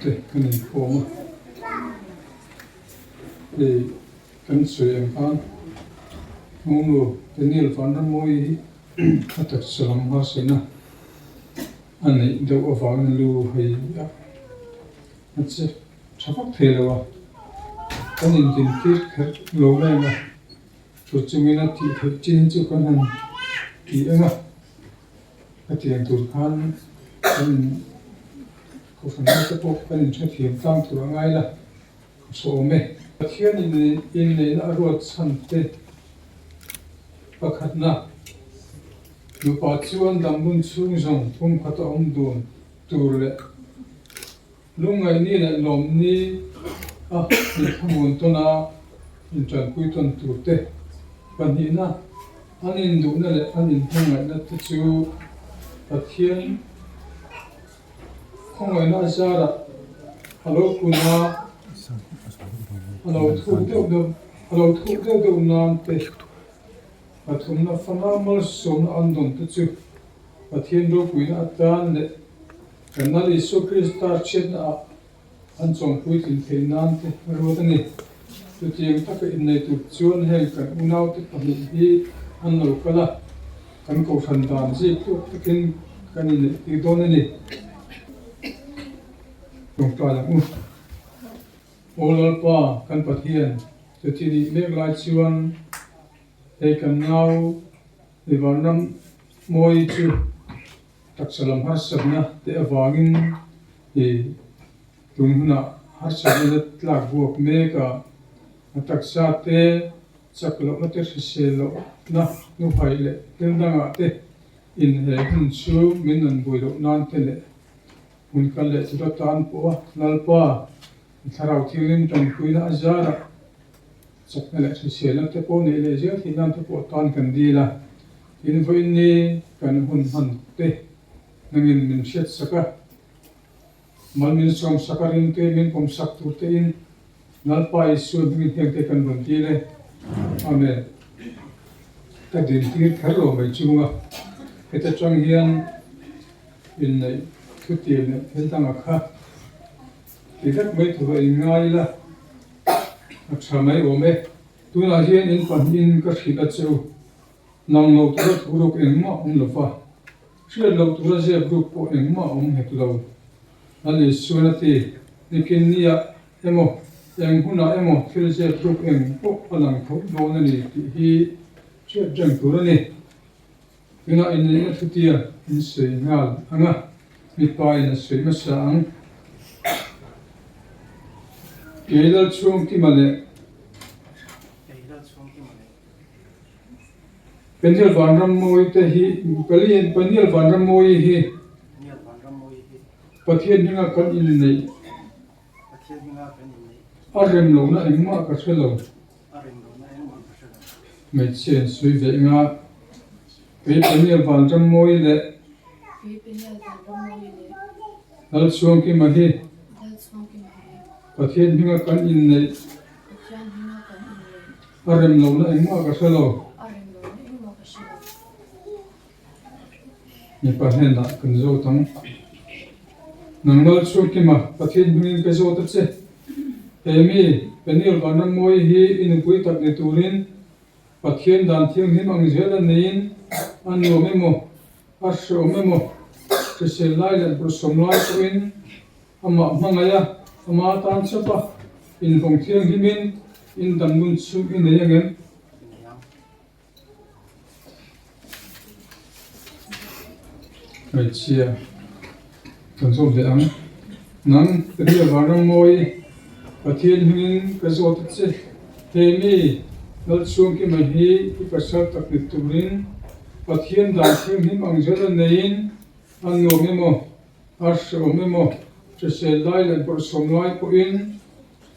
te kan inkhawm a, hei kan sawi ang khan Hmawngnu Daniel Vanramawii hi a taksa lam harsatna a neih deuh avangin lu hei a a che tha vak thei lo a, kan indintir kher lo reng a. Chu chungin a tih theih chin chu kan han ti eng a, ka tiang tur khan kan in kohhran ho te pawh kan inhrethiam tlang tur a ngai la, ka sawm e. Pathian inneihna a ruat chhan te pakhatna, nupa chuan damlun chhung zawng pumkhat a awm dun tur leh Lungngaihni leh lawmni a inthlamuan tawn a, intanpui tawn tur te pahnihna, an induhna leh an inhmangaihna te chu Pathian khawngaihna a zarah a lo kun a, a lo thuk deuh deuh a lo thuk deuh deuh nan te pathumna fana malsawmna an dawn te chu Pathian ropuina atan leh Kan Lal Isua Krista hriatna ah an chawmpui tlin theih nan te a ruat a ni. Chutiang taka innei tur chuan heng kan unaute pahnih hi an lo kal a, kan kohhran dan zip tawk takin kan inneih tir dawn a ni. Tawngtai ang u. Aw Lalpa, kan Pathian, chuti nih mek lai chuan hei kan nau i vanram mawi chu Taksa lam harsatna te avangin i tun hunah harsatna la tlak buak mek a, a taksa te chak lohna te hrisel lohna hnuhhaih leh thil dangah te inhe hun chu min rawn bui loh nan te leh hun kal leh tur atan pawh a Lalpa i thlarau thianghlim tanpuina a zarah chakna leh hriselna te pawh neih leh zel theih nan te pawh tan kan dil a. Tin vawiin kan hun hman te nangin min hriat sak a, mal min sawm sak a rin te min pawm sak tur te in Lalpa Isua hmingin heng te kan rawn dil e. Amen. Ka din tir kher lo mai chunga heta tang hian inneih thutiam leh thil danga kha ti vek mai tura inngai ila a tha mai awm e. Tunah hian in pahnihin ka hrilh a che u. Nang lo tura thu ruk engmah awm lo va, hriat loh tura zep ruk pawh engmah awm hek lo. Lal Isuan a ti, Nikin niah emaw, eng hunah emaw thil zep ruk eng pawh a lang tho dawn a ni tih hi hriat reng tur a ni. Tunah inneihna thutia in sawi nghal ang a, mipa in a sawi hmasa ang. Kei Lalchhuangkima leh. Peniel Vanrammawi te hi Peniel Vanrammawi hi Pathian hminga kan inneih a rem lohna engmah ka hre lo. Hmeichhia in sawi ve eng a, kei Peniel Vanrammawi leh Lalchhuangkima hi Pathian hminga kan inneih A rem lohna engmah ka hre lo. Mipa hnenah kan zawt ang. Nang Lalchhurkima, Pathian hmingin ka zawt a che. He mi, Peniel Vanrammawi hi i nupui tak ni turin Pathian dan thianghlim ang zel a neiin a nuam emaw, a hreawm emaw, hrisel lai leh bawrhsawm lai pawhin Amah hmangaih a, ama tan chauh a, invawng thianghlimin in dam nun chhung i nei angem? Hmeichhia kan zawt leh ang. Nang, Peniel Vanrammawi, Pathian hmingin ka zawt a che. He mi, Lalchhuangkima hi i pasal tak ni turin Pathian dan thianghlim ang zel a neiin a nuam emaw? A hreawm emaw, hrisel lai leh bawrhsawm lai pawhin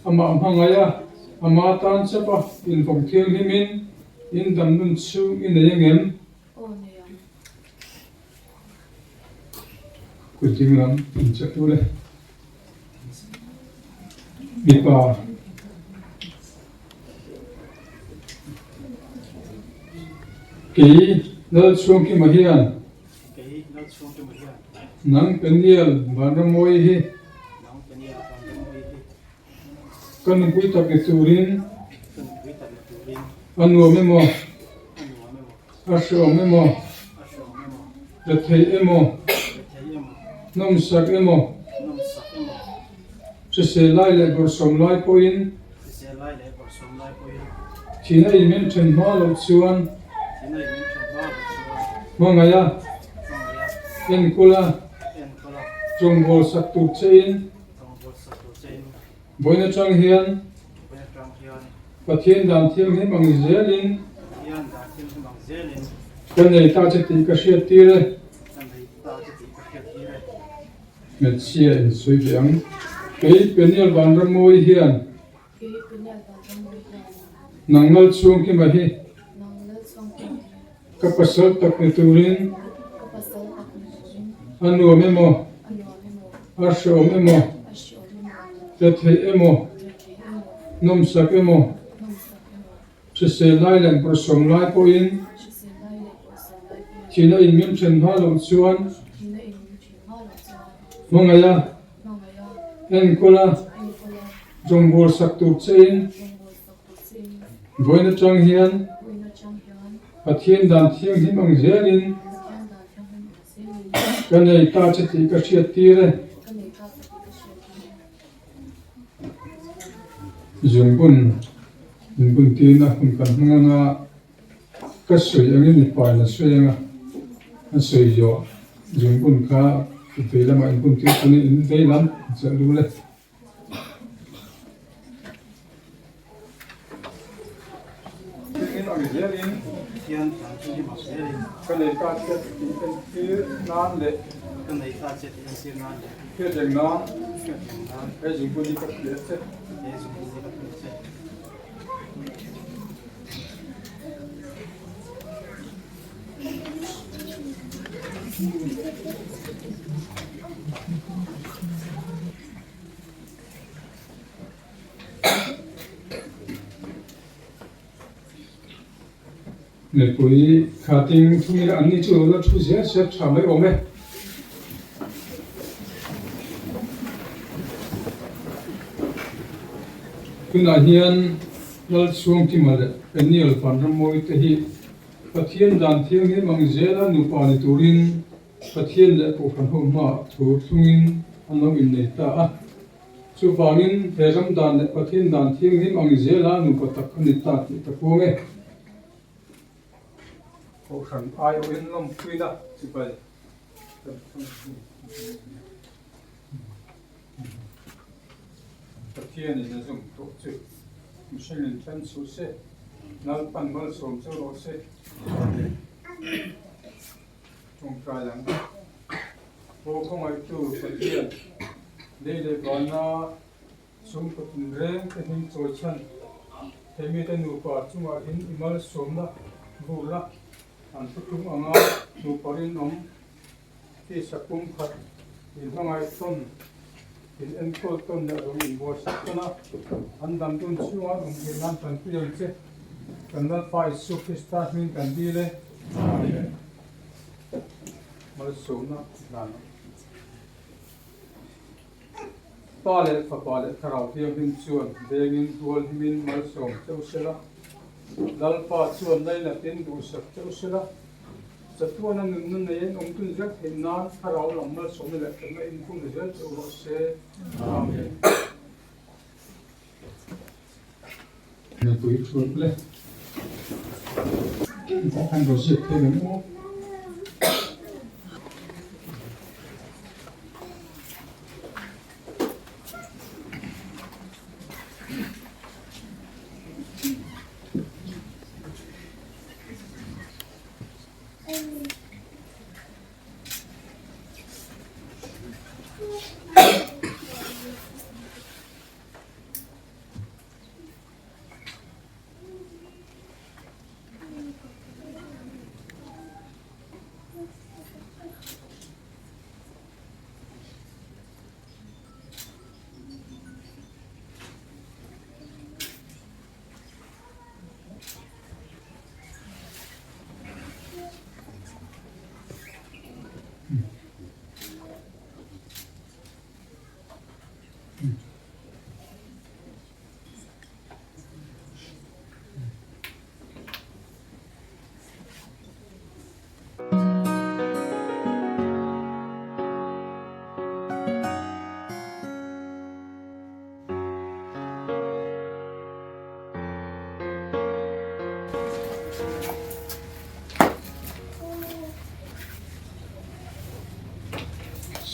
amah hmangaih a, ama tan chauh a invawng thianghlimin in dam nun chhung i nei angem? Aw nei ang. Kut ding lam in che tur e. Mipa. Kei Lalchhuangkima hian Kei Lalchhungkima hian. Nang Peniel Vanramawi hi. Nang Peniel. Ka nupui tak ni turin a nuam emaw, a hreawm emaw, retheih emaw, nawmsak emaw, hrisel lai leh bawrhsawm lai pawhin thihna in min then hma loh chuan hmangaih a, enkawl a, chawngbawl sak tur chein. Vawiin atang hian Pathian dan thianghlim ang zelin ka nei ta che tih ka hriat tir e. Hmeichhia in sawi ve ang. Kei Peniel Vanrammawi hian nang Lalchhuangkima hi ka pasal tak ni turin a nuam emaw a hreawm emaw tla theih emaw nawmsak emaw hrisel lai leh bawrhsawm lai pawhin thihna in min then hma loh chuan hmangaih a enkawl a rawngbâwl sak tur chein Vawiin atang hian Pathian dan thianghlim ang zelin ka nei ta che tih ka hriat tir e. Zungbun inbun tirna hun kan hmang anga ka sawi angin mipa in a sawi anga a sawi zawh zungbun kha vei lamah inbun tir chuan in vei lam chelh dul e. Mipui khatin thungin an ni chu lo la thu zel zel tha mai awm e. Tunah hian Lalchhuangkima leh Peniel Vanrammawi te hi Pathian dan thianghlim ang zela nupa ni turin Pathian leh Kohhran ho hmaah thu thlungin an lo innei ta a. Chuvangin he ram dan leh Pathian dan thianghlim ang zela nupa tak a ni ta tih ka puang e. Kohhran aiawhin lawmpuina chibai kan thleng a ni. Pathianin a zum tawh chu mihringin then suh se, Lalpan malsawm chu rawh se. Amen. Tawngtai ang. Aw khawngaihtu Pathian, lei leh vana chhungkaw tinreng te hming chawi chhan thei mite nupa chungah hin i malsawmna vurla an thutlung anga nupa rinawm tisa pum khat in hmangaih tawn, in enkawl tawn leh rawn inbuatsak tawn a, an dam dun chhunga awm theih nan tanpui ang che. Kan Lalpa Isua Krista hming kan dil e. Amen. Malsawmna hlan. Pa leh Fapa leh Thlarau Thianghlim chuan vengin rual himin malsawm cheu sela, Lalpa chuan lainatin duhsak cheu sela, Chatuana nunna neiin awm tun zel theih nan Thlarau lam malsawmna leh thatna inkhung zel cheu rawh se. Amen. Mipui thu le an rawn ziak thei ang aw.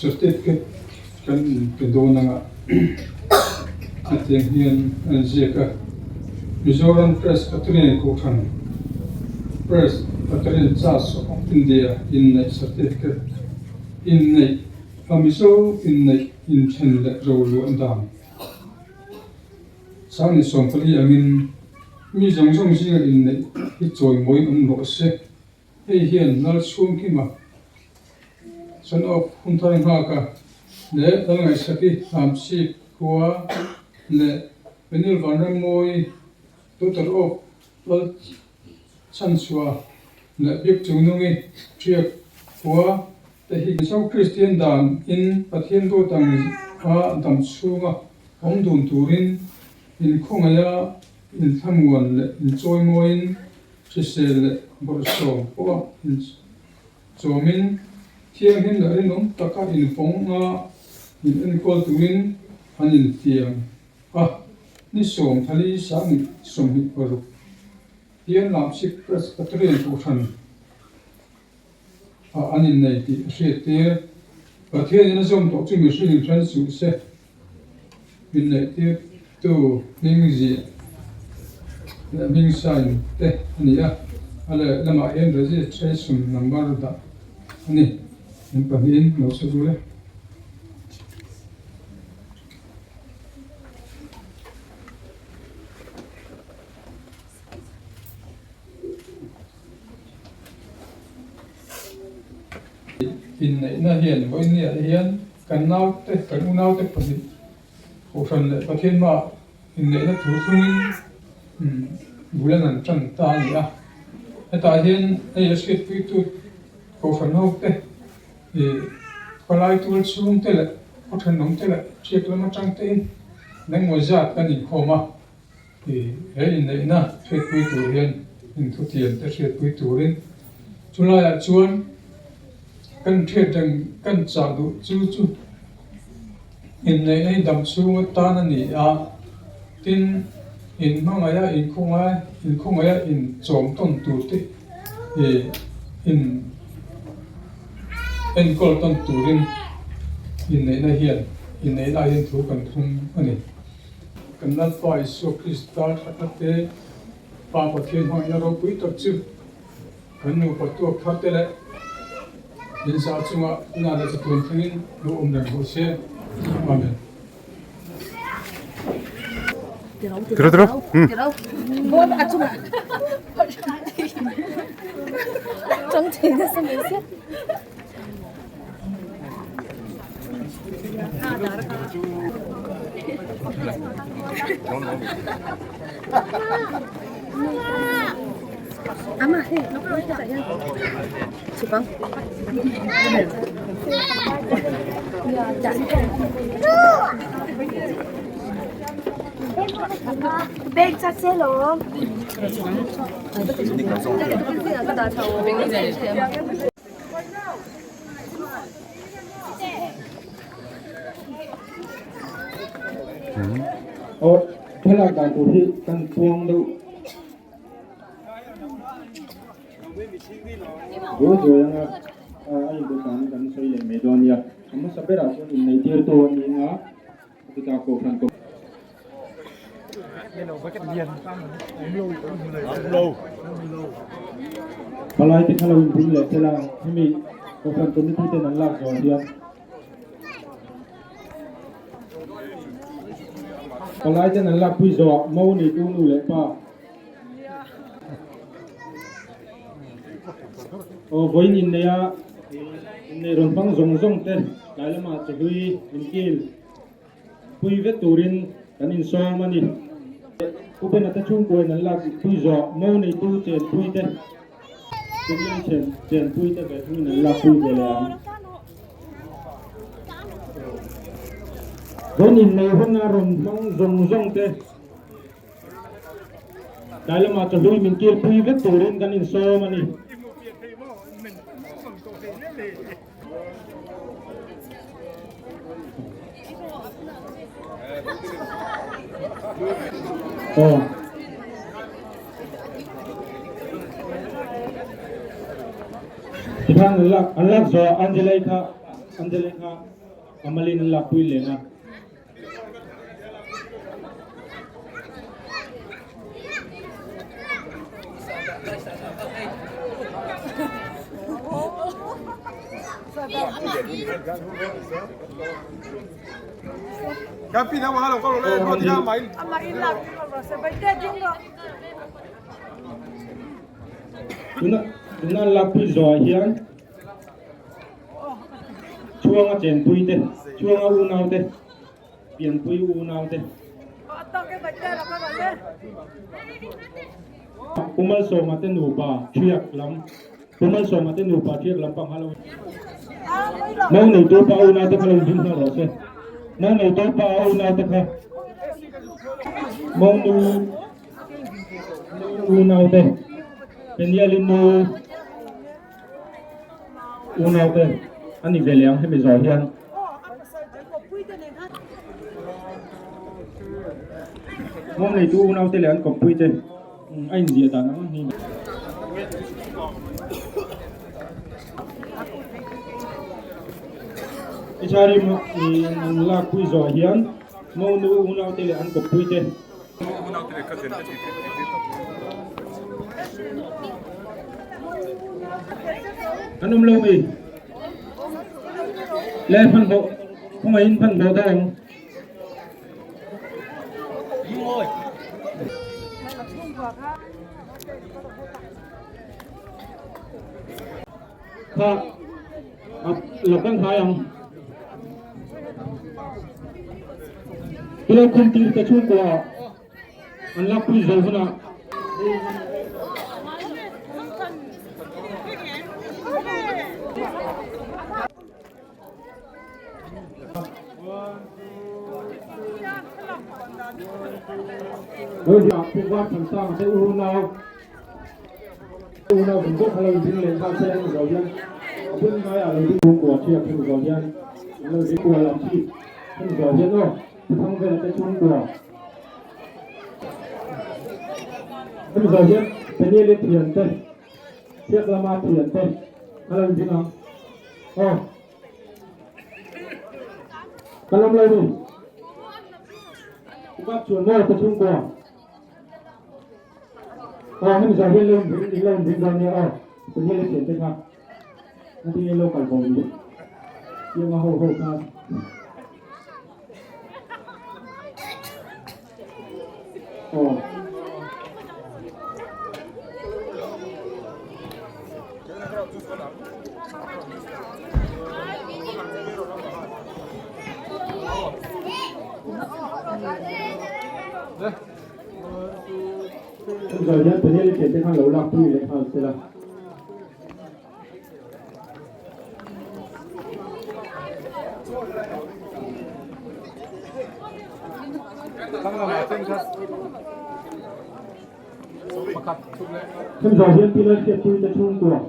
Certificate kan inpe dawn anga hetiang hian a inziak a, Mizoram Presbyterian Kohhran Presbyterian Church of India inneih certificate inneih a Mizo inneih inthen leh roluah dan Sangni 14 angin mi zawng zawng zinga inneih hi chawimawiin awm rawh se. Hei hian Lalchhungkima Son of Hunthar Nghaka leh Lalngaihsaki Hlamchhip khua leh Penil Vanrammawi Daughter of Lalchhanchhuah leh Biakchungnungi Ṭhiak khua te hi Mizo Kristian dan in Pathian ruat ang a dam chhunga awm dun turin inkhawngaih a inthlamuan leh inchawimawiin Hrisel leh bawlhsawm pawha inchawmin thianghlim leh rinawm taka invawng a in enkawl turin an intiam a, ni 44 26 hian Lamchhip Presbyterian Kohhran ah an innei tih a hriat tir. Pathianin a zawm tawh chu mihring in hran suh se, inneih tir tu hming ziah leh hming sign te a ni a, a leh lamah hian registration number dah a ni. In pahnihin lo chhe dul e. Inneihna hian vawinia hian kan naute, kan unaute pahnih Kohhran leh Pathian hmaah inneihna thu thlungin bul an han tan ta a ni a. Hetah hian hei a hriatpuitu Kohhran hote ih khawlai tual chhungte leh khaw thenawmte leh hriat lam atang tein engemaw zat kan inkhawm a. He inneihna hriatpui tur hian inthutiam te hriatpui turin chulaiah chuan kan hriat reng kan chah duh chu chu inneihna hi dam chhung atan a ni a, tin inhmangaih a inkhawngai inkhawngaih a inchawm tawn tur te ih in enkawl tawn turin inneihna hian inneihna ah hian thu kan thum a ni. Kan Lalpa Isua Krista thatna te, Pa Pathian hmangaihna ropui tak chu kan nupa tuak thar te leh inzah chunga inah leh chatuan thlengin lo awm reng rawh se. Amen. Aw thlalak dan tur hi kan puang deuh duai duai anga a inbe dan kan sawi leh mai dawn a nia a hmasa berah chuan innei tirtu a ni anga chutah kohhran kawm Palai te kha lo inbun leh sela hemi kohhran committee ten an lak zawh hian palai ten an lak pui zawh ah mo neitu nu leh pa aw vawiin inneih a inneih rawn hmang zawng zawng te tlai lamah chahlui inkil Pui vek turin kan insawm a ni. Pu Bena te chhungkuain an lak pui zawh mo neitu chenpui te Chennai chen chenpui te ve thungin an lak pui ve leh ang. Vawiin innei huna rawn hmang zawng zawng te tlai lamah chawhlui min kil pui vek turin kan insawm a ni. Aw. Tikhan an lak an lak zawh Angela-i kha. Angel-i kha a malin an lakpui leng a. Tuna an lakpui zawhah hian Chhuanga chenpui te, Chhuanga unau te, Pianpui unau te. Pu Malsawma te nupa thiak lam, Pu Malsawma te nupa thiak lam pang halo. Mo neitu pa unau te kha lo inhlim nghal rawh se. Mo neitu pa unau te kha. Mo nu unau te. Penialin nu. Unau te a ni ve leh ang hemi zawh hian. Hmawm neitu unau te leh an kawppui te a inziah dan ang hi. Ichari an lakpui zawh hian monu unau te leh an kawppui te. An awm lo mi? Le phan bo khawngaihin phan bo dawng. Kha lo kan khai ang. Tilo khum tir te chhungkua an lakpui zo hunah Unau vun bawk a lo ding leh nghal se an zo hian a bul ngaiah lo ding chhungkua thiak hemi zo hian an lo ding kual ang chi hemi zo hian aw Thang vela te chhungkua hemi zo hian Peniel-i thian te thiak lama thian te a lo ding ang aw ka lam lo ni Ukap chuan maw te chhungkua. Aw hemi zah hian lo in lo in ring dawn nia aw tunge le thian te kha a tinge lo kal bo ni tianga ho ho kha aw Chuvang hian Daniel i thiante khan lo lak pui leh nghal se la. Chuvang hian Pilar hriatpui te chhungkua.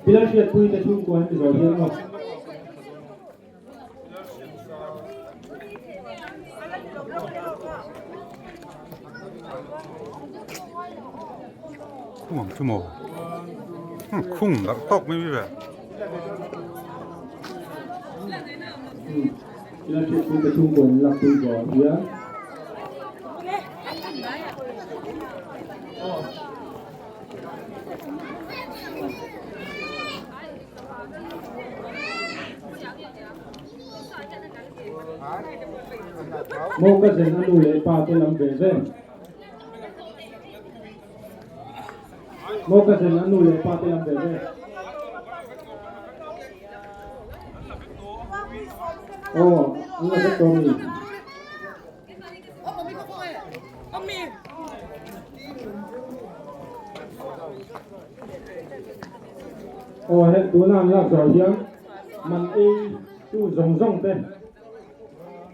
Bial hriatpui te chhungkua hi Mizo hian aw. Khung ang chu maw? Khung darh tawk mai mai ve. Bial hriatpui te chhungkua in lakpui zawh hian. Maw ka zen a nu leh pa te lam ve ve. Maw ka zen a nu leh pa te lam ve ve. Aw, an la vek tawh mi. Aw hei tuna an lak zawh hian man ei tu zawng zawng te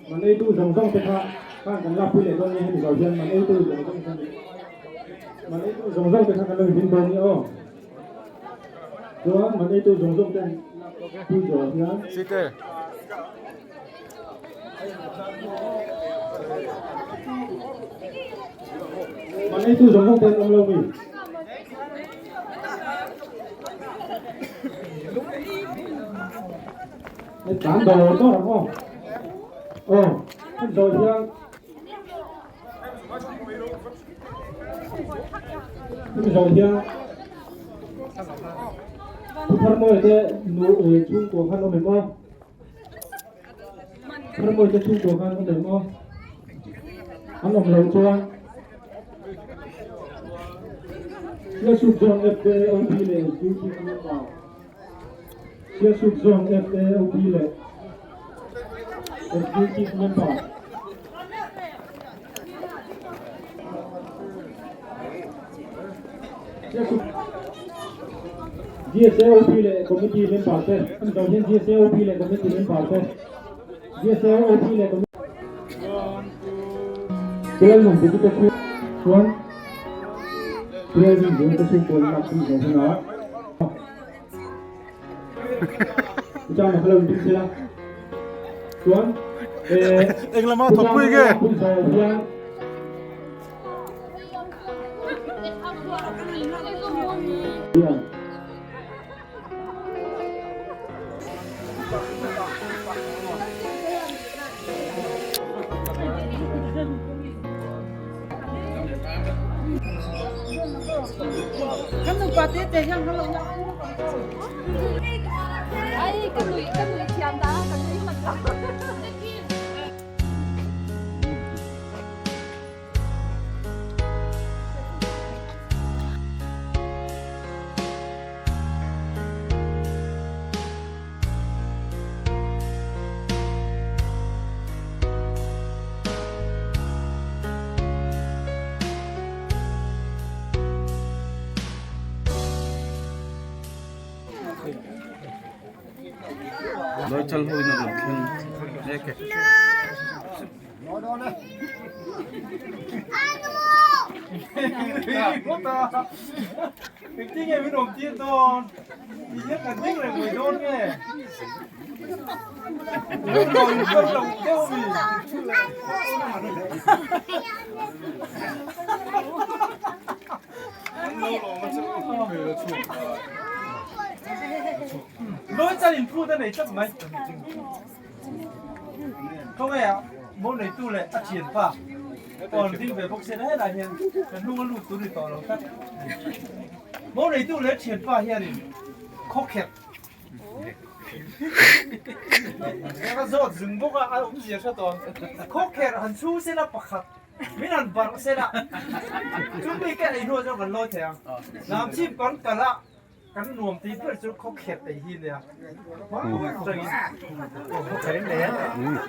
man ei tu zawng zawng te kha khan kan lak pui leh dawn nia hemi zawh hian man ei tu zawng zawng te man ei tu zawng zawng te kha kan lo inrin dawn nia aw chuan man ei tu zawng zawng te lak pui zawh hian. Man eitu zawng zawng te an awm lo mi? Hei tlan dawr dawr ang aw. Aw, hemi zawh hian hemi zawh hian Pu Tharmawia te nu chhungkua khan awm em aw? Tharmawia te chhungkua khan awm em aw? An awm loh chuan Sialsuk Zone FAOP leh Duty Member Sialsuk Zone FAOP leh Executive Member GSAOP leh Committee Member te an zo hian GSAOP leh Committee Member te GSAOP leh Committee Tual nun te te chu chuan tual nun te te chu pawl lak pui zo hunah Chang na kalo in sela chuan Englama thawk pui nge?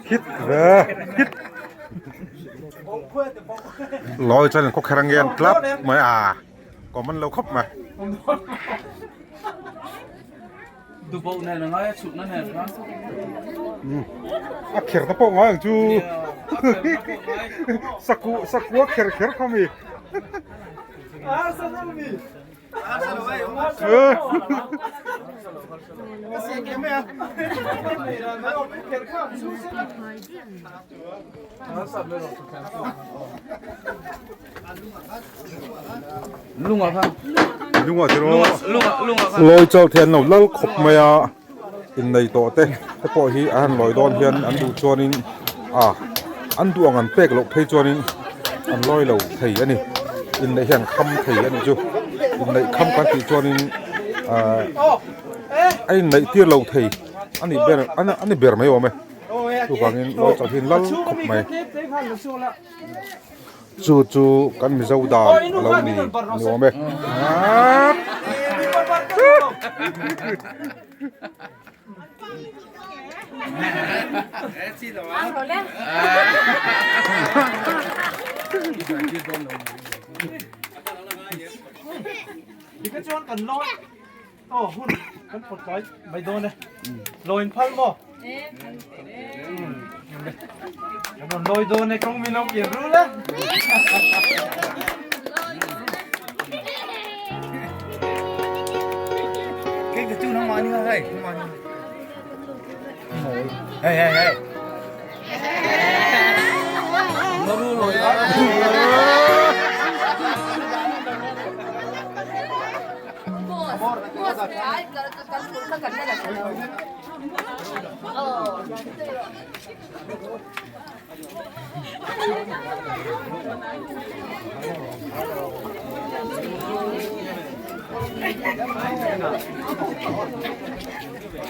Hit ve hit Loi chuan khaw kher ange an club mai a kawm an lo khawp mai. A kher te pawh ngai ang chu saku sakua kher kher kha mi. Lunga chu lawi chal thei an lo lal khawp mai a innei tawh te te pawh hi an han lawi dawn hian an duh chuanin a an duh ang an pek loh phei chuanin an lawi lo thei a ni inneih hian kham thei a nih chu inneih kham kan tih chuanin ahh a inneih tir lo thei a nih ber a ni ber mai awm e chuvangin lawi chal hi an lal khawp mai. Chu chu kan Mizo dan a lo ni ni awm e.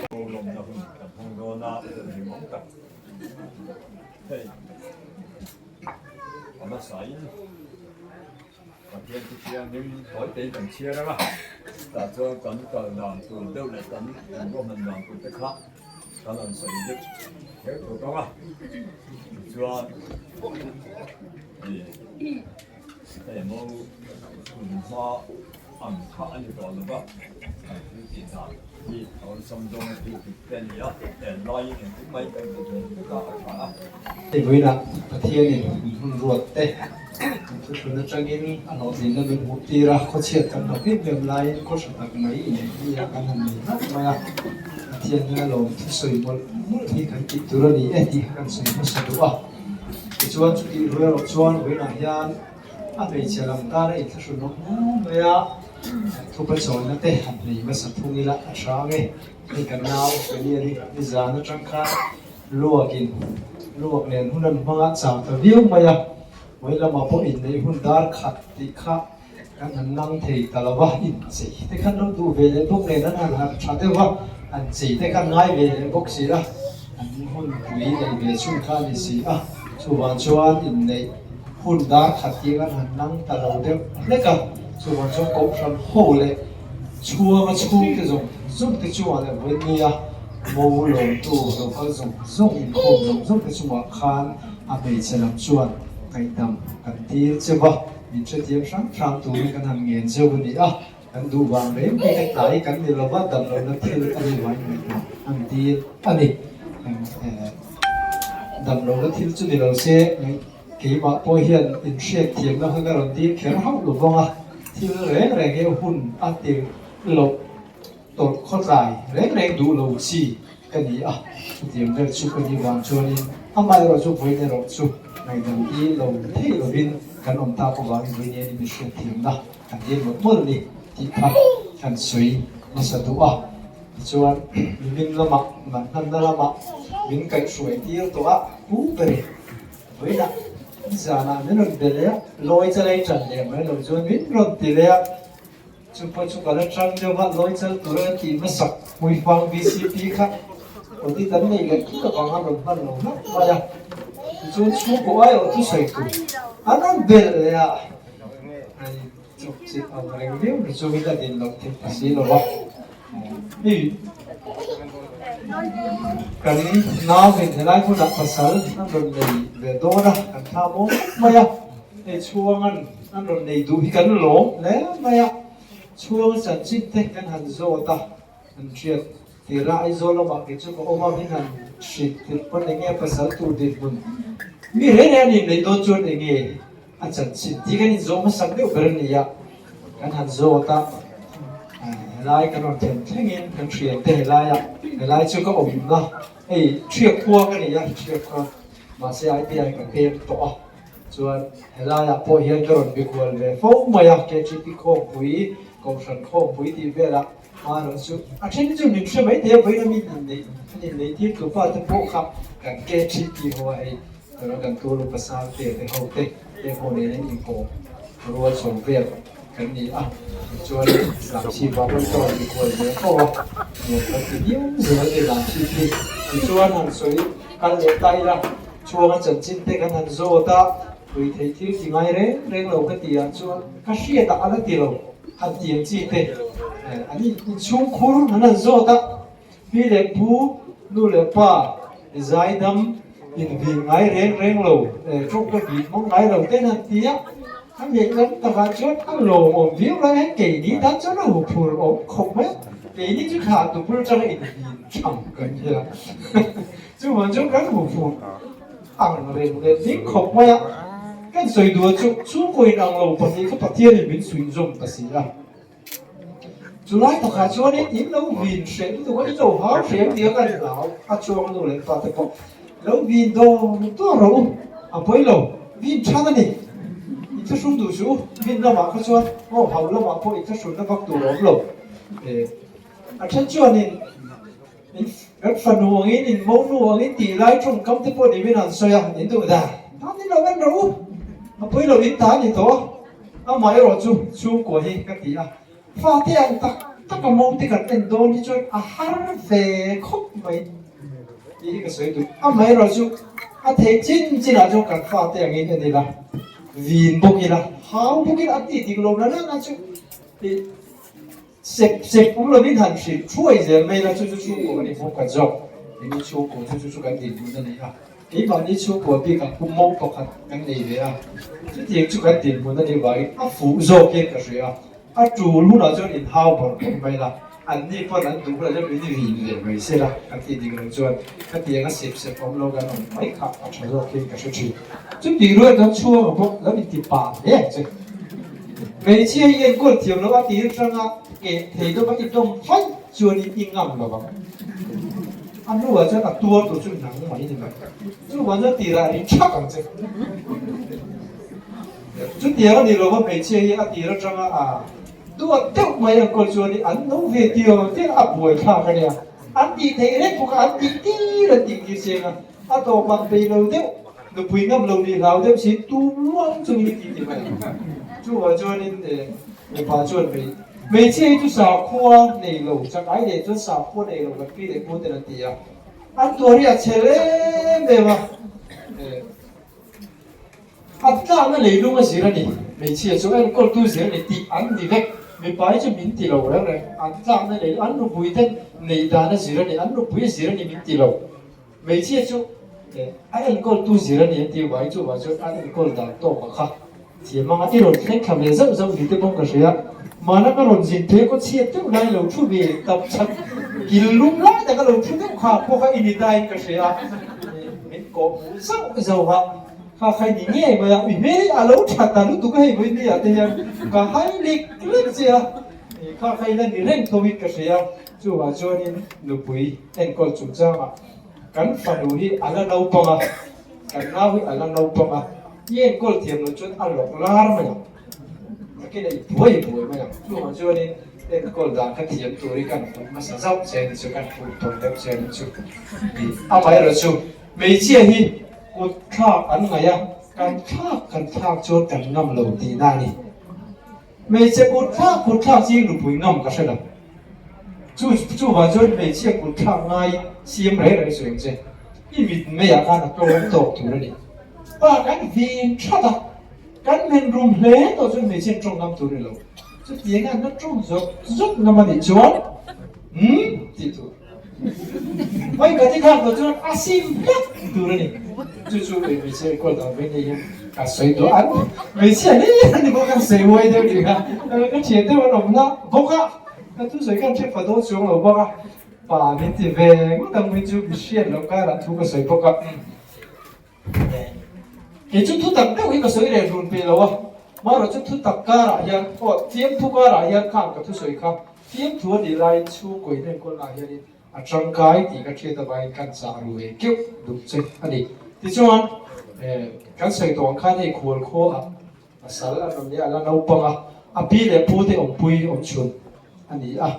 Lawmna hun kan hmang dawn a, hlimawm tak hei a hmasain Pathian chu thianghlim tawi tein kan chhiar ang a, tah chuan kan kal dan tur deuh leh kan inruahman dan tur te kha kan rawn sawi deuh kher tur ang a, tichuan ih hei mo hun hma ang kha a ni tawh lo va, kan thil tih dan hi a awlsam zawng a thil dik te a ni a, en laiin engtin mai kan ti thei vek a, a tha a. Hei vawiinah Pathianin min hun ruat te, min thuthlun atangin a hlawhtlinna min hmuh tir a, khawchhiat kan hlauh em em laiin khaw tha tak mai inneih hi a kan han nei hlauh mai a, Pathian hian a lawm thusawi mawlh mawlh hi kan tih tur a ni e tih kha kan sawi hmasa duh a. Tichuan chutih ruai erawh chuan vawiinah hian A hmeichhe lam tana inthlahrun awm hle mai a, thupa chawina te han nei hmasa thung ila a tha ang e. Hei kan nau Felian hi nizan atang khan luakin luak nen hun an hmang a, chau ta viau mai a. Vawi lamah pawh inneih hun dar khat tih kha kan han nang thei ta lo va, inchei te khan lo duh ve leh bawk nen an han harh tha deuh va, an chei te khan ngai ve leh bawk si a, an hun pui neih ve chhun kha a ni si a, chuvang chuan inneih. Hun dar khat hi kan han nang ta lo deuh hlek a, chuvang chuan kohhran ho leh chhuanga chhungte zawng zawng te chungah leh vawinia mo lawmtu lo kal zawng zawng inkhawm zawng zawng te chungah khan a hmeichhe lam chuan ngaihdam kan tir cheu a, min hrethiam hrang hrang turin kan han ngen cheu a ni a, kan duh vang reng hi ka tlai kan ni lova dam lohna thil a ni vangin ngaihdam an tir a ni. Dam lohna thil chu ni lo se ngaih. Keimah pawh hian inhriat thiamna kha ka rawn dil kher hauh lo vang a, thil reng reng hi hun a tirh loh tawrh khawtlai reng reng duh lo chi ka ni a, chutiang vel chu ka ni vang chuanin amaherawh chu vawiin erawh chu ngaihdam hi lo thei lovin kan awm tak avangin vawiin hian in inhriat thiamna kan dil mawlh mawlh a ni tih kha kan sawi nasa duh a. Tichuan nimin lamah manhlanna lamah min kaihhruai tir tawh a, pu berin Vawiinah zanah min rawn be leh a, lawi chal ei tan leh mai lo chuan min rawn ti leh a, chu pawh chu ka la tang deuh a, lawi chal tura ka tih hmasak Hmuifang VCP kha audit an neih leh thut avanga rawn hman lo hlauh mai a, tichuan chhungkaw aiawh thusawi tur an rawn belh leh a, hei chawp chilh ang reng viau ni chungin a din loh theih ta si lo va. Hei kan nau in helai hmunah pasal an rawn nei ve dawn a, kan thla maw mai a, hei chhuangan an rawn nei duh hi kan lawm hle mai a, chhuanga chanchin te kan han zawt a, an hriat tir a, Aizawl lamah kei chu ka awm a, min han hrilh tirh pawn enge pasal tur dinhmun mi reng reng an inneih dawn chuan enge A chanchin tih kan inzawh hmasak deuh ber a ni a, kan han zawt a, helai kan rawn thlen thlengin kan thiante helaiah helai chu ka awmna hei Thiak khua ka ni a, Thiak khua mahse ITI ka pem tawh a, chuan helaiah pawh hian ka rawn bikual ve fo mai a, KTP khawmpui, Kohhran khawmpui tih velah hmanah chu a then chu min hre mai thei a, vawiin a mi inneih an inneih tir tu pa te pawh kha kan KTP ho a hei. Tuna kan tur upa sang te te ho te te pawh nen in inkawm rual chho vel kan ni a, tichuan Lamchhip ah pawh chuan mikhual ve fo a, nuam kan ti viau zel a ni Lamchhip hi. Tichuan han sawi kal leh ta ila, chhuanga chanchin te kan han zawt a, pui theih thil ti ngai reng reng lo ka ti ah chuan ka hriat ah a la ti lo, han ti ang chi te an inchhungkhur an han zawt a. Pi leh pu, nu leh pa, zaidam invin ngai reng reng lo, tawngka vin hmang ngai lo ten an ti a, a neih lam takah chuan a lawmawm viau lai hian keini tan chuan a huphur awm khawp mai a, keini chu thlah tu bul atanga invin tham kan nia, chuvang chuan kan huphur ang reng leh ding khawp mai a, kan sawi duh chu chhungkaw inang lo pahnih kha Pathianin min suihzawm ta si a. Chulai takah chuanin in lo vin hreh lutuk a, in lo hau hreh ang tih a kan hlau a chuang nu leh pa te pawh lo vin dawr dawr rawh u, a pawi lo, vin than a ni. I thlahrung duh suh u, vin lamah kha chuan aw hau lamah pawh i thlahrunna vak tur a awm lo. A then chuanin in kan fanu angin in monu angin tih lai tawngkam te pawh nimin an sawi a, in duh dan dan in lo en rawh u, a pui lo in ta a ni tawh a, amaherawh chu chhungkua hi ka ti a, fate ang tak tak a mo te kan en dawn hi chuan a har ve khawp mai tih hi ka sawi duh, amaherawh chu a theih chin chinah chuan kan fate angin en ila, vin bawk ila, hau bawk ila a tih dik lo na na chu tih. Sep sep awm lovin han hrilh thuai zel mai la, chu chu chhungkaw kan inhawng khat zawk. Keini chhungkaw chu chu chu kan dinhmun a ni a, keimahni chhungkaw bikah pum mawng pakhat kan nei ve a, chutiang chu kan dinhmun a nih vangin a fuh zawk hian ka hria a, a tul hunah chuan inhau bawrh bawrh mai la, anni pawn an duh hunah chuan min vin ve mai se la, kan tih dik loh chuan khatiang a sep sep awm lo kan awm mai kha a tha zawk hian ka hre thin. Chutih rual chuan chhuanga pawh lo inti pa hle ang che. Hmeichhia hi enkawl thiam lo a tir atanga keh thei dawm a i dawm faih chuanin i ngam lo vang. A hnuah chuan a tuar tur chu nang mai ni mai. Chuvang chuan tirah ri thak ang che. Chutiang a ni lo va hmeichhia hi a tir atanga a duat deuh mai enkawl chuanin an no ve tir tir a buai thlak a nia. An tih theih reng bawk a, an tih tir an tih tir chiang a. A tawpah bei lo deuh, nupui ngam lo nih hlau deuh si tum luang chungin i ti ti mai ang. Chuvah chuanin mipa chuan hmeichhia hi chu sakhua nei lo, chakai leh chuan sakhua nei lo kan pi leh pu ten an ti a. An tuar hi a chhe em em a. A tlakna leilung a zir a ni. Hmeichhia chu enkawltu zir a ni tih an ni vek. Mipa hi chu min ti lo reng reng. An tlakna lei, an nupui ten neih dan a zir a ni, an nupui a zir a ni min ti lo. Hmeichhia chu a enkawltu zir a ni an tih vangin chuvang chuan an enkawl dan tawk a kha thiam anga i rawn thleng thla ve zauh zauh ni te pawh ka hria. Mahna ka rawn zin phei kaw chhiat deuh lai lo thu ve tap chhat kil lum lai taka lo thu deuh kha pawh kha i ni ta in ka hria. Min kawh hmuh zauh zauh a, kha kha i ni ngei mai a, i hmel hi a lo tha ta lutuk a hei vawi ni ah te hian ka hai lek lek che a, kha kha i la ni reng tho in ka hria. Chuvah chuanin nupui enkawl chungchangah kan fanu hi a la naupang a, kan nau hi a la naupang a, i enkawl thiam loh chuan a lawk lar mai ang, takin a i buai buai mai ang. Chuvah chuanin enkawl dan kha thiam turin kan fuh hmasa zauh che a ni chu, kan fuh tawn deuh che a ni chu. Amaherawhchu hmeichhia hi kut thlak an ngaih a, kan thlak kan thlak chuan kan ngam lo tihna a ni. Hmeichhe kut thlak kut thlak ching nupui ngam ka hre lo. Chu chuvang chuan hmeichhia kut thlak ngai siam reng reng suh ang che. I mit meiah khan a tlawm tawk tur a ni. Pa kan vin that a, kan men rum hle tawh chuan hmeichhia tawng ngam tur a ni lo. Chutiang a na tawng zawk zawk ngam a nih chuan umm tih tur. Mai ka ti khak tawh chuan a sim hlek tur a ni. Chu chu hmeichhia enkawl dan mai nei hian ka sawi duah an. Hmeichhia hle a ni bawk a, sawi huai deuh tih kha ka thian deuh an awm lah bawk a, ka thusawi khan hre pha dawn chuang lo bawk a, pa min ti ve ngawt ang mai chu mi hriat loh karah thu ka sawi bawk a. Kei chu thu tak deuh hi ka sawi reh run peh lo a, marawh chu thu tak karah hian aw fiamthu karah hian khang ka thusawi kha fiamthu a nih laiin chhungkaw in enkawlnaah hianin a tangkai tih ka hriat avangin kan chah ru ve keuh duh che a ni. Tichuan kan sawi tawh ang khan hei khual khaw ah pasal an rawn nia a la naupang a, a pi leh pu te awmpui awm chhun a ni a,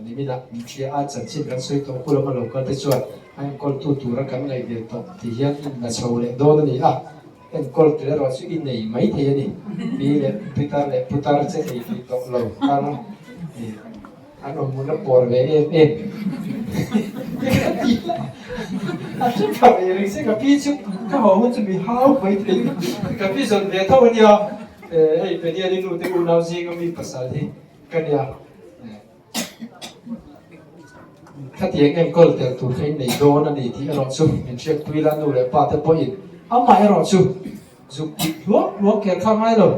niminah min hria a chanchin kan sawi tawh hu lama lo kal te chuan a enkawltu tura kan ngaihven tawh ti hian in la chho leh dawn a ni a, enkawl tel erawh chu i nei mai thei a ni, pi leh pitar leh putar che thei tih tawh lo tar An awm hmun a pawr ve em em ka ti a, a hre tha ve reng se ka pi chu ka haw hun chu mi hau mai thei ka pi zawn ve tho ania hei Peniel-i nu te unau zinga mi pasal hi ka nia khatiang enkawl tel tur kha in nei dawn a ni tih erawh chu min hriatpui la nu leh pa te pawhin amah erawh chu zuk tih hluak hluak kher kha ngai lo.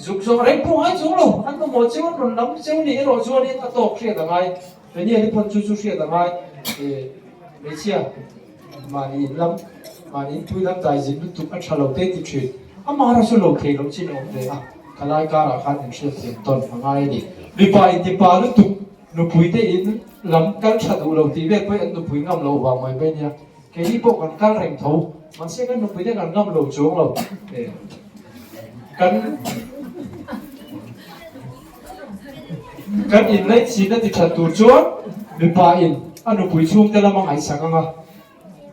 Zuk zawng reng pawh ngai chuang lo, an mamawh cheu an rawn lam cheu nih erawh chuanin a tawk hriat a ngai. Hmeichhia hi pawn chu chu hriat a ngai. Hmeichhia mahni in lam, mahni in pui lam dai zin lutuk a tha lo te ti thin. Amah erawh chu lo thei lo chin a awm ve a, thalai karah khan in hriat thiam tawn a ngai a ni. Mipa in ti pa lutuk, nupui te in lam kal tha duh lo tih vel pawhin an nupui ngam loh vang mai mai nia. Keini pawh kan kal reng tho, mahse kan nupui te kan ngam lo chuang lo. Kan. Kan inlaihchhina ti that tur chuan mipa in a nupui chhungte lam a ngaihsak ang a,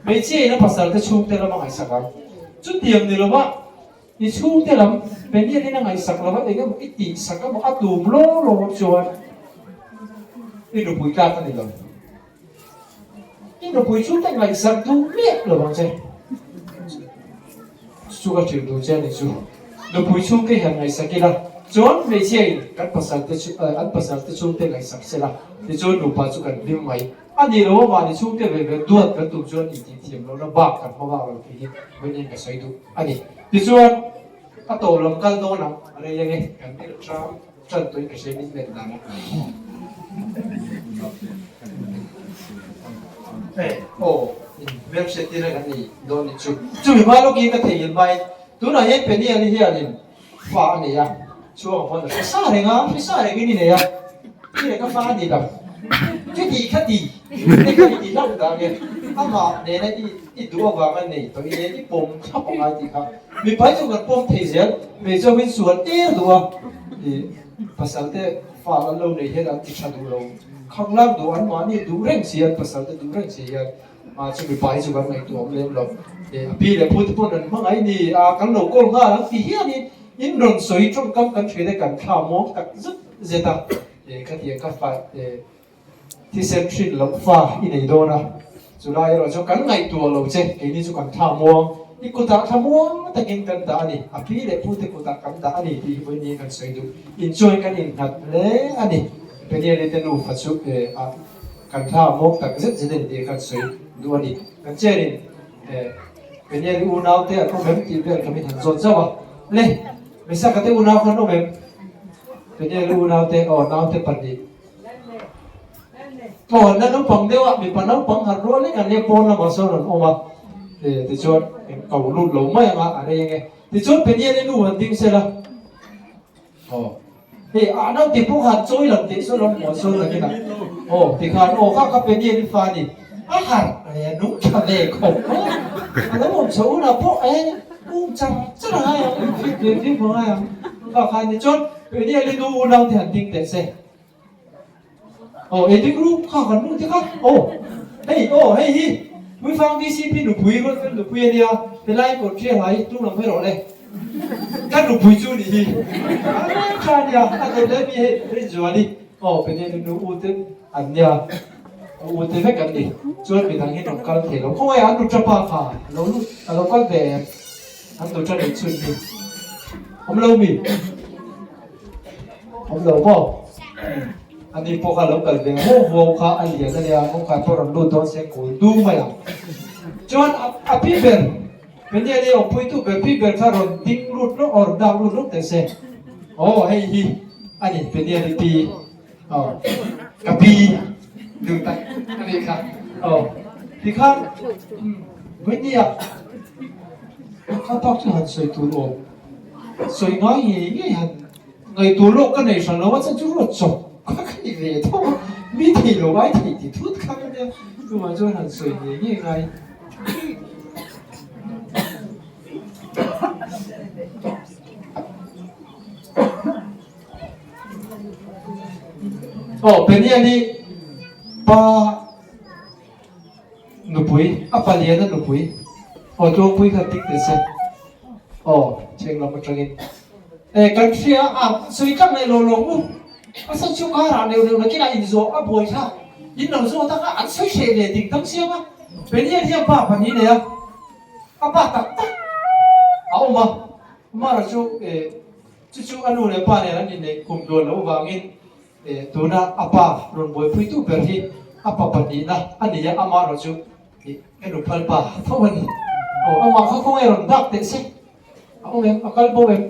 hmeichhia in a pasal te chhungte lam a ngaihsak ang. Chutiang ni lova i chhungte lam Peniel in a ngaihsak lova eng emaw i tihsak emaw a tum law law chuan i nupui tlak a ni lo. I nupui chhungte ngaihsak duh miah lo ang che. Chu ka hrilh duh che a ni chu. Nupui chhungte hian ngaihsak ila chuan hmeichhia in kan pasal te chu an pasal te chhungte ngaihsak sela tichuan nupa chu kan hlim mai a ni lo a mahni chhungte ve ve duat kan tum chuan intih thiam lohna bak kan hma vak lo tih hi vawiin ka sawi duh a ni. Tichuan a tawp lam kal dawn ang rei ange kan melh ṭang ṭan tuin ka hria min melh dan a. Aw, in hmelhriat tir a kan nei dawn nih chu. Chumi hma lawkin ka theihnghilh hmain tunah hian Peniel-i hianin fa a nei a, chhuang pawn a hre sa reng a, hre sa rengin i nei a, i leh ka fa a ni lo. Chuti kha ti, te kha i ti hlauh dah nge, amah nena i i duh avanga nei tawh i nen i pawm thlap a ngai tih kha. Mipai chu kan pawm thei zel, hmeichhe hovin sual er duh a, i pasal te fa an lo nei hian an ti tha duh lo. Khanglang duh an mahni duh reng si an pasal te duh reng si hian a chu mipa hi chu kan ngaihtuah awm lem lo. A pi leh pu te pawn an hmangaih ni a kan lo kawl nghal ang ti hianin in rawn sawi tawngkam kan hriat e kan thla muang tak zet zet a khatiang ka fa thisen hrin loh fa i nei dawn a chulai erawh chu kan ngaihtuah lo che keini chu kan thla muang i kutah thla muang takin kan dah a ni a pi leh pu te kutah kan dah a ni tih hi vawiin kan sawi duh inchuai kan innghat hle a ni. Peniel-i te nufa chu a kan thla mawk tak zet zet a ni tih kha an sawi duh a ni. Kan chair-in Peniel-i unau te an awm em tih vel kha min han zawt zauh a. Le, Mesaka te unau kha an awm em? Peniel-i unau te, aw naute pahnih. Aw, na naupang deuh a, mipa naupang han rual lek an nia pawn lamah sawn an awm a. Tichuan, ko lut lo mai ang a, a rei ang e. Tichuan Peniel-i nu han ding sela. Aw hei a naute pawh khan chawi lam teh sawn ram muan sawn takin a aw tikhan aw kha ka pe nian i fa ni a harh e nung tha ve khawp mai a lo awm chho hunah pawh e um char char a ngai ang fit ve viau a ngai ang kha khan ni chuan pe nian i nu unau te han ding teh se. Aw ei ding ru kha kan nu te kha aw hei aw hei hi Hmuifang VCP nupui Ruatfel nupui a nia helai kawt hria hlai tung lam hawi rawh le ka nupui chu nih hi a reng tha ania a dawt leh mi hei Rinzuali aw Peniel nu u te an nia a u te vek an ni chuan midang hi rawn kal thei lo khawngaih an nu tapa kha lo lut a lo kal ve em an nu ta neih chhun hi awm lo mi. Awm lo maw? Ani pawh kha lo kal ve huau huau kha a lian a nia, kawngkhar pawh rawn lut dawn se kul du mai ang. Chuan a pi ber, Peniel-i awmpuitu ber pi ber kha rawn ding lut lawk, rawn dak lut lawk teh se. Aw hei hi a ni Peniel-i pi, aw ka pi duh tak a nih kha. Aw tikhan Vawinia kha pak chu han sawi tur awm. Sawi ngai ngei ngei han ngaihtuah lawk ka nei hran lo a, chuan chu ruat chawp kha ka ni ve tho a, mi thei lo ai thei ti thut kha ka nia, chuvang chuan han sawi ngei ngei ngai. Aw Peniel hi pa Nupui, a palian a nupui. Aw tlawngpui khan tik teh se. Aw, chheng lam atangin. E, kan hria a, sawi tlang leh lo lawng u. A san chu karah neuh neuh nakinah inzawh a buai thlak. In lo zawt a kha an sawi hreh ve ding dang siam a. Peniel hian pa pahnih nei a, a pa tak tak a awm a. Mara chu e, chu chu a nu leh pa nen an inneih kum duan loh vangin Tuna a pa rawn buaipuitu ber hi a pa pahnihna a ni a, amah erawh chu ka nu phal pa tho a ni. Aw, amah kha khawnge rawn dak teh se, a awm em, a kal bo em?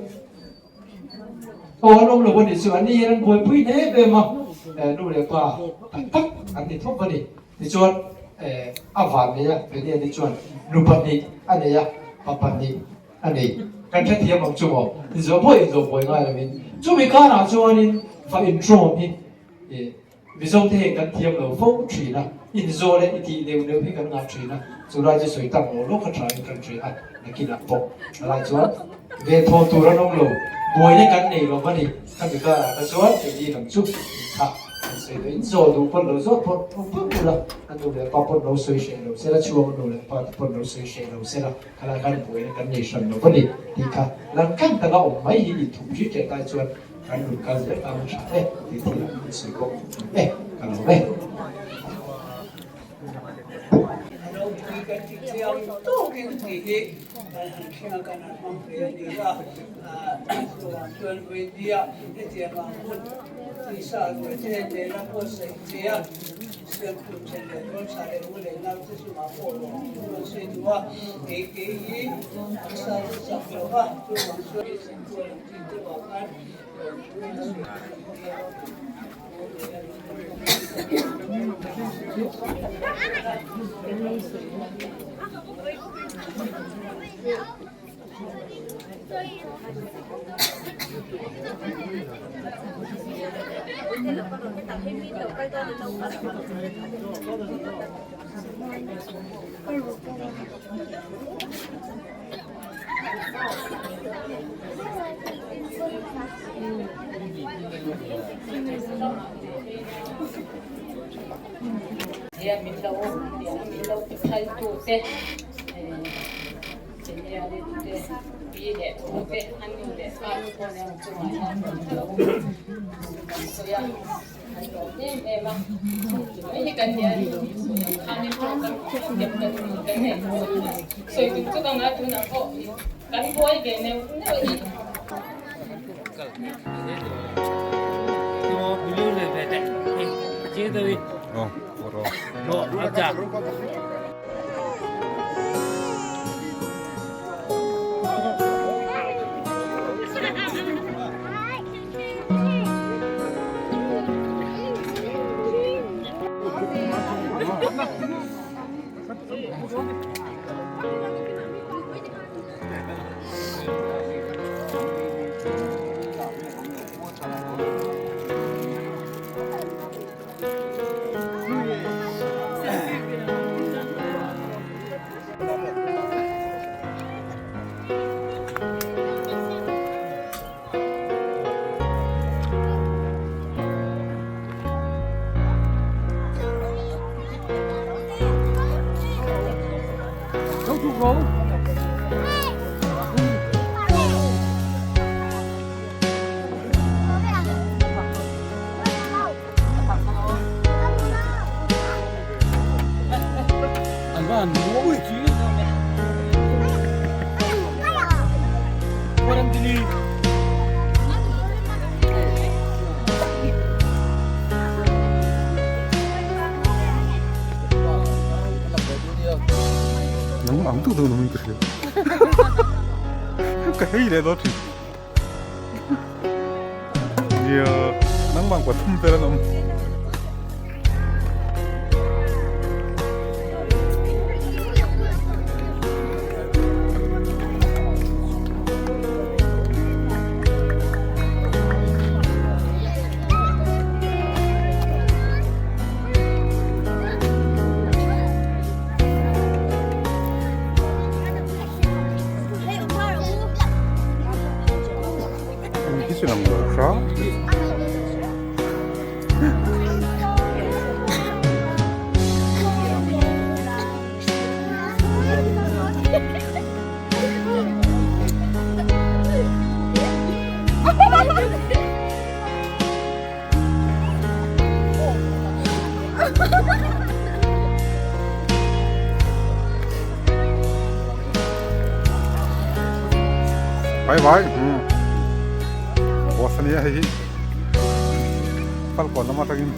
Aw, an awm lo a nih chu, an ni hian an buaipui hle em a, nu leh pa tak tak an ni thawp a ni. Tichuan, a van nei a, Peniel-i chuan nu pahnih a nei a, pa pahnih. A ni, kan hrethiam ang chu maw? Inzawh buai inzawh buai ngai lovin chumi karah chuanin va intrawm hi i Mizo te hian kan thiam lo fo thin a, inzawh leh i tih neuh neuh hi kan ngah thin a, chu lai chu sawi tak lo lawk a tha in kan hria a, nakinah pawh a lai chuan ve thaw tur an awm lo, buaina kan nei lo a ni, khami karah kha chuan keini lam chu in kha kan sawi tawh, inzawh duh pawn lo zawt pawh awm phawt ula, a nu leh pa pawn lo sawi hreh lo sela, chhuang a nu leh pa te pawn lo sawi hreh lo sela, khalai khan buaina kan nei hran lo a ni tih kha langkang taka awm mai hi inthup ri teh tai chuan Kan rawn kal zel ta a tha e tih thil ah kan sawi bawk e ka lo e. A ropui kan ti chiang tawkin tih hi kan han thleng a, kan han hmang ve a ni a. Chuvang chuan Vawiindia hetiang ang hun tisa ruai te nena buatsaih che a, Siamtu then leh Rawlsa leh U leh Nau te chungah pawh lawm thu an sawi duh a, kei kei hi taksa chu chak lo va, chuvang chuan Siamtu an He min lo tiang min lo ti phal tu te Senior te pi leh pu te an nu leh pa te pawh nen chungah hian kan lo kan sawi a an lawm em em a mai hi kan nia khanin pawh kan kan kan nei sawi tum chu ka ngai tunah pawh Kan buai ve neuh neuh a ni. Nang ang tuk tuk nung ka hria. Ka hei leh dawn thin. Nia nangmah kwa thum vel an awm. Hi chu lang lo hram. Vai vai. Boss ania hei hi. Falkawn lam atangin.